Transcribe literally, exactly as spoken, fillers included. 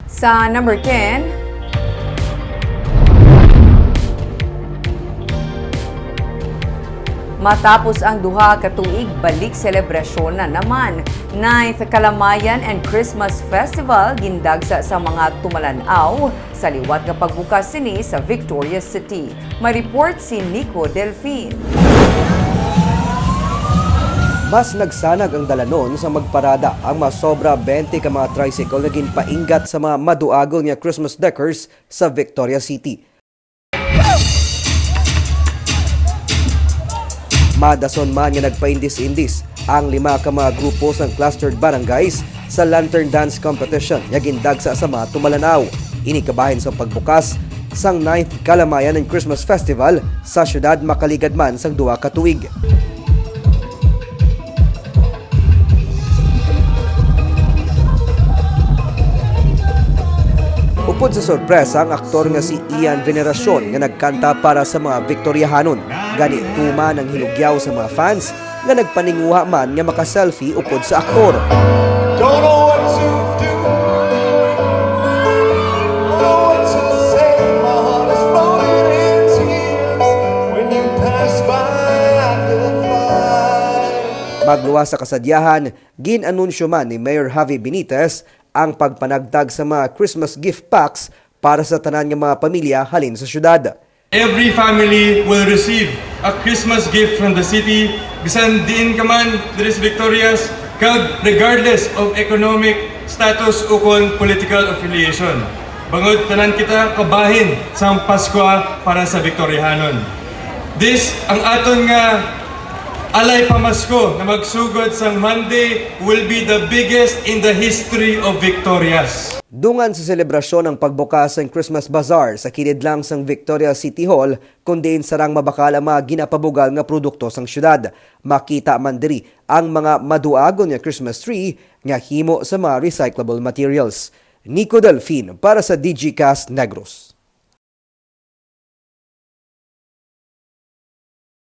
Sa number ten, matapos ang duha ka tuig, balik selebrasyon na naman. Ninth Kalamayan and Christmas Festival gindagsa sa mga tumalan-aw sa liwat nga pagbukas sini sa Victorias City. May report si Nico Delfin. Mas nagsanag ang dalanon sa magparada ang masobra twenty ka mga tricycle nga ginpainggat sa mga maduagon nga Christmas decors sa Victoria City. Madason man nga nagpaindis-indis ang lima ka mga grupo sang clustered barangays sa Lantern Dance Competition nga gindagsa sa mga tumalanaw. Ini kabahin sa pagbukas sang ninth Kalamayan and Christmas Festival sa syudad makaligad man sang duha ka tuig. Upod sa sorpresa, ang aktor nga si Ian Veneracion nga nagkanta para sa mga Victoriahanon. Gani tuman ang hinugyaw sa mga fans nga nagpaninguha man nga maka-selfie upod sa aktor. Don't know what to do. Don't know what to say. My heart is floating in tears. When you pass by, I could fly. Magluwas sa kasadyahan, gin-anunsyo man ni Mayor Javi Benitez ang pagpanagtag sa mga Christmas gift packs para sa tanan nga mga pamilya halin sa syudad. Every family will receive a Christmas gift from the city, bisan diin ka man diri sa Victorias, kag regardless of economic status ukon political affiliation. Bangod tanan kita kabahin sang Paskwa para sa Victoriahanon. This, ang aton nga alay pamasko nga magsugod sang Monday, will be the biggest in the history of Victorias. Dungan sa selebrasyon ang pagbukas sang Christmas Bazaar sa kilid lang sang Victoria City Hall, kun diin sarang mabakal ang mga ginapabugal nga produkto sang syudad. Makita man diri ang mga maduagon nga Christmas tree nga himo sa mga recyclable materials. Nico Delfin para sa Digicast Negros.